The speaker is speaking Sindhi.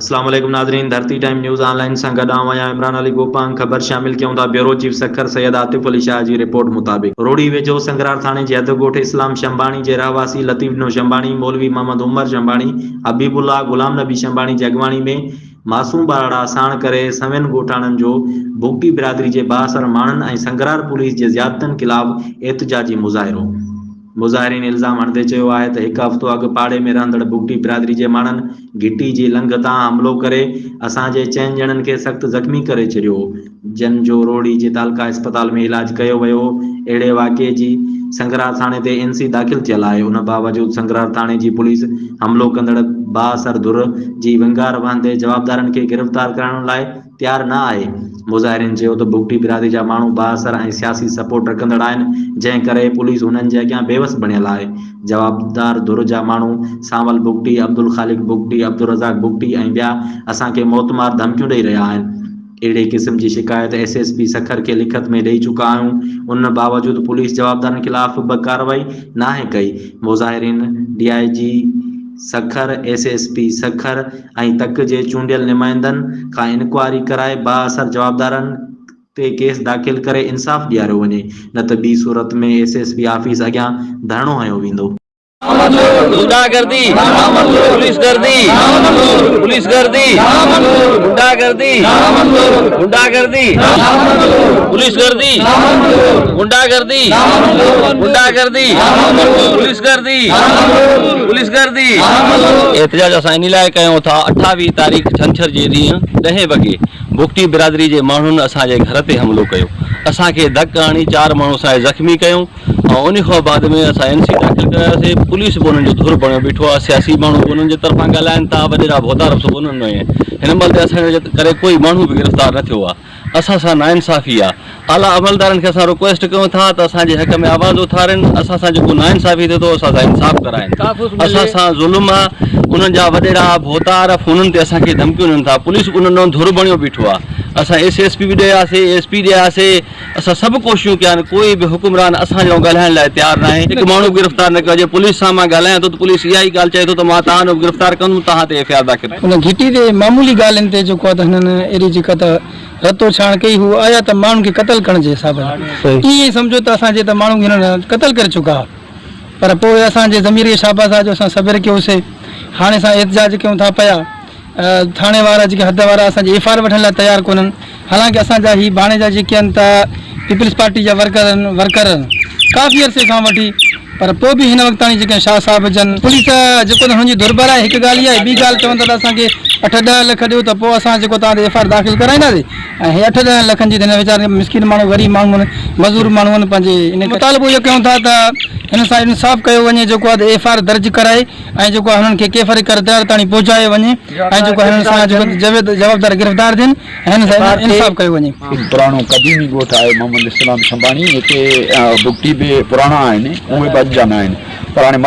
اسلام عليڪم ناظرين ڌرتي ٽائيم نيوز آن لائين سان گڏ آئون آهيان عمران علي گوپانگ خبر شامل ڪيون ٿا بيورو چيف سکر سيد عاطف علي شاهه جي رپورٽ مطابق روهڙي ويجهو سنگرار ٿاڻي جي حد ڳوٺ اسلام شنباڻي جي رهواسي لطيف ڏنو شنباڻي مولوي محمد عمر شنباڻي حبيب الله غلام نبي شنباڻي جي اڳواڻي ۾ معصوم ٻارڙا ساڻ ڪري سوين ڳوٺاڻن جو بگٽي برادري جي بااثر ماڻهن ۽ سنگرار پوليس جي زيادتين خلاف احتجاجي مظاهرو مظاهرين الزام هڻندي چيو آهي ته هڪ هفتو اڳ پاڙي ۾ رهندڙ بگٽي برادري جي ماڻهن گهٽي جي لنگهه تان حملو ڪري اسان جي چئن ڄڻن کي سخت زخمي ڪري ڇڏيو هو، جن جو روهڙي جي تعلقه اسپتال ۾ علاج ڪيو ويو هو، اهڙي واقعي جي سنگرار ٿاڻي تي اين سي داخل ٿيل آهي، ان باوجود سنگرار ٿاڻي جي پوليس حملو ڪندڙ بااثر ڌر جي ونگار وهندي جوابدارن کي گرفتار ڪرڻ لاء تيار نه آهي. مظاهرين چيو ته بگٽي برادري جا ماڻهو بااثر ۽ سياسي سپورٽ رکندڙ آهن، جنهن ڪري پوليس هنن جي اڳيان بيوس بڻيل آهي. جوابدار ڌر جا ماڻهو سانول بگٽي، عبدالخالق بگٽي، عبدالرزاق بگٽي ۽ ٻيا اسان کي موتمار ڌمڪيون ڏئي رهيا آهن. اهڙي قسم جي شڪايت ايس ايس پي سکر کي لکت ۾ ڏئي چڪا آهيون، ان باوجود پوليس جوابدارن خلاف به ڪارروائي ناهي ڪئي. مظاهرين D I G Sukkur, S S P Sukkur ۽ تڪ جي چونڊيل نمائندن کان انڪوائري ڪرائي بااثر جوابدارن تي ڪيس داخل ڪري انصاف ڏياريو وڃي نه ته ٻي صورت ۾ ايس ايس پي آفيس اڳيان ڌرڻو هنيو ويندو. غنڊا گردي پوليس گردي پوليس گردي غنڊا گردي غنڊا گردي پوليس گردي غنڊا گردي غنڊا گردي پوليس گردي پوليس گردي. احتجاج اسان انهي لاء ڪيون ٿا 28 تاريخ ڇنڇر جي ڏينهن ڏهين وڳي بگٽي برادري جي ماڻهن اسان جي گهر تي حملو ڪيو اسان کي ڌڪ هڻي چار ماڻهو اسان کي زخمي ڪيو ۽ انهي کان بعد ۾ اسان اين سي داخل ڪراياسي پوليس به انهن جو ڌر بڻيو بيٺو آهي سياسي ماڻهو به انهن جي طرفان ڳالهائن ٿا وڏيرا ڀوتار به انهن ۾ هن مهل تائين اسان جي ڪري ڪوئي ماڻهو به گرفتار نه ٿيو آهي اسان سان ناانصافي آ. اعليٰ عملدارن کي اسان رڪويسٽ ڪيون ٿا ته اسان جي حق ۾ آواز اٿارين، اسان سان جيڪو ناانصافي ٿئي ٿو اسان سان انصاف ڪرائين. اسان سان ظلم آ، انهن جا وڏيرا، ڀوتار فونن تي اسان کي ڌمڪيون ڏين ٿا، پوليس به انهن ڏانهن ڌر بڻيو بيٺو آ. اسان ايس ايس پي به ڏي آياسي، ايس پي ڏي آياسي، اسان سڀ ڪوششون ڪيا آهن، ڪوئي به حڪمران اسان جي ڏانهن ڳالهائڻ لاء تيار ناهي، هڪ ماڻهو به گرفتار نه ڪيو آ، جي پوليس سان مان ڳالهايان ٿو ته پوليس اها ئي ڳالهه چئي ٿو ته مان توهان به گرفتار ڪندم، توهان تي ايف I R داخل. ان گهٽي تي معمولي ڳالهين تي جيڪو آهي ته هنن ايڏي جيڪا ته رتو ڇاڻ ڪئي هو آيا ته ماڻهن کي قتل ڪرڻ جي حساب سان ائين ئي سمجهو ته اسان جي ته ماڻهن کي هنن قتل ڪري چڪا ها پر پوء اسان جي ضمير کي شاباس آهي جو اسان صبر ڪيوسي هاڻي اسان احتجاج ڪيون ٿا پيا ٿاڻي وارا جيڪي حد وارا اسان جي ايف I R وٺڻ لاء تيار ڪونهن حالانڪه اسان جا هي ڀاڻيجا جيڪي آهن ته پيپلز پارٽي جا ورڪر آهن ورڪر آهن ڪافي عرصي کان وٺي پر پوء به هن وقت تائين جيڪي شاهه صاحب جن پوليس جيڪو ته هنن جي ڌرڀر آهي هڪ ڳالهه اها آهي ٻي ڳالهه چون ٿا ته اسان کي اٺ ڏهه لک ڏيو ته پوء اسان جيڪو توهان تي ايف I R داخل ڪرائينداسين ۽ هي اٺ ڏهن لکن جي ته هن ويچارن کي مسڪين ماڻهو غريب ماڻهو آهن مزور ماڻهو آهن پنهنجي ان مطالبو اهو ڪيون ٿا ته هن سان انصاف ڪيو وڃي جيڪو آهي ته ايف I R درج ڪرائي ۽ جيڪو آهي هنن کي ڪيفر ڪردار تاڻي پهچايو وڃي ۽ جيڪو آهي هنن سان جيڪو جوابدار گرفتار ٿين ۽ هنن سان انصاف ڪيو وڃي. پراڻو قديمي ڳوٺ آهي محمد اسلام سنباڻي هتي بگٽي به پراڻا آهن اهي به اڄ جا نه آهن پر هاڻي.